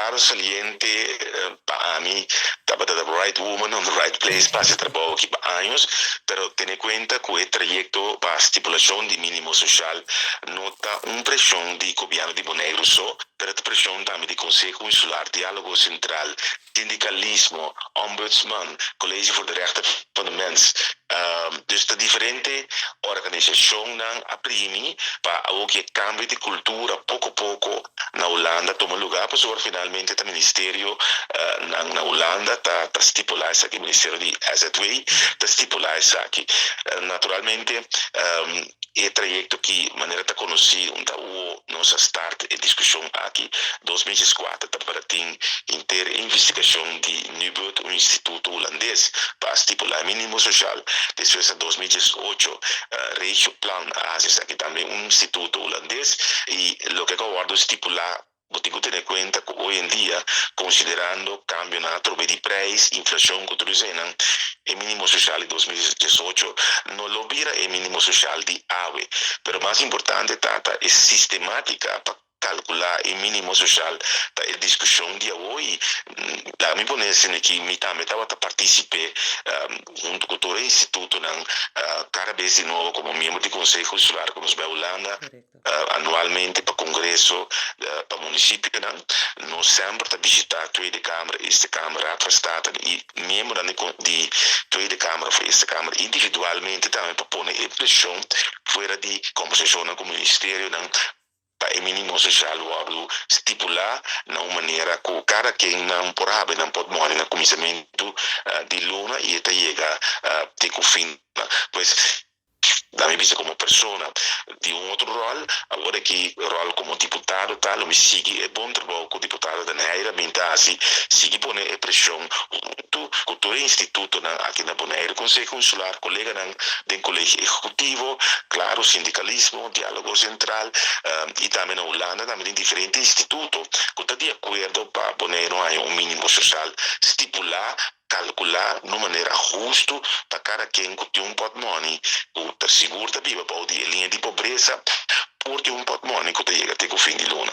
Diputado saliente, pa mi, tabata the right woman on the right place pa e trabou aki pa aña, pero tene kuenta ku e trayekto pa stipulashon di mínimo sosial no ta un preshon di gobièrnu di Boneiru so, pero ta preshon tambe di Konseho Insular, Diálogo Sentral, sindikalismo, ombudsman, College voor de Rechten van de Mens. Dus de diferente organisashonnan a primi pa ku kambio di kultura poko poko na Hulanda tuma lugá, pa finalmente e ministerio na Hulanda ta stipulá esaki, ministerio di SZW ta stipulá esaki. Naturalmente, e trayekto ku manera ta konosí, unda nos a start e diskushon aki, 2004, ta tin henter investigashon di Nibud, un instituto hulandes, pa stipulá mínimo sosial. Despues, na 2018, Regioplan, aki tambe un instituto hulandes, i loke a wòrdu stipulá, bo tin ku tene kuenta ku hoi en dia, konsiderando kambio na trobe di preis, inflashon, ku tur, e mínimo sosial di 2018 no lo bira e mínimo sosial di awe. Pero mas importante, ta e sistemátika pa kalkulá e mínimo sosial, ta e diskushon di awe. Laga mi pone aki, mi tambe tabata partísipe huntu ku tur e institutonan, kada bes di nobo komo miembro di Konseho Insular, ku nos bai Hulanda anualmente pa kongreso, pa munisipionan, nos semper ta bishitá Tweede Kamer, Eerste Kamer, Raad van State i miembro di Tweede Kamer òf Eerste Kamer individualmente tambe pa pone preshon fuera di kombersashon ku ministerionan pa e mínimo sosial wòrdu stipulá na un manera ku kada ken nan por haba nan pòtmòni na kuminsamentu di luna i ta yega te ku fin. Pues da mi vista komo persona di un otro ròl, awor aki ròl komo diputado, tal, mi sigui e bon trabou ku diputado Den Heyer a bin ta hasi, sigui pone e preshon huntu ku tur institutonan aki na Bonaire, Konseho Insular, koleganan di Kolegio Ehekutivo, klaro, sindikalismo, Diálogo Sentral, i tambe na Hulanda, tambe tin diferente instituto ku ta di akuerdo pa Bonaire un mínimo sosial stipulá, kalkulá di manera hustu pa kada ken ku tin un pòtmòni, ku ta sigur ta biba bou di liña di pobresa, por tin un pòtmòni ku ta yega te fin di luna.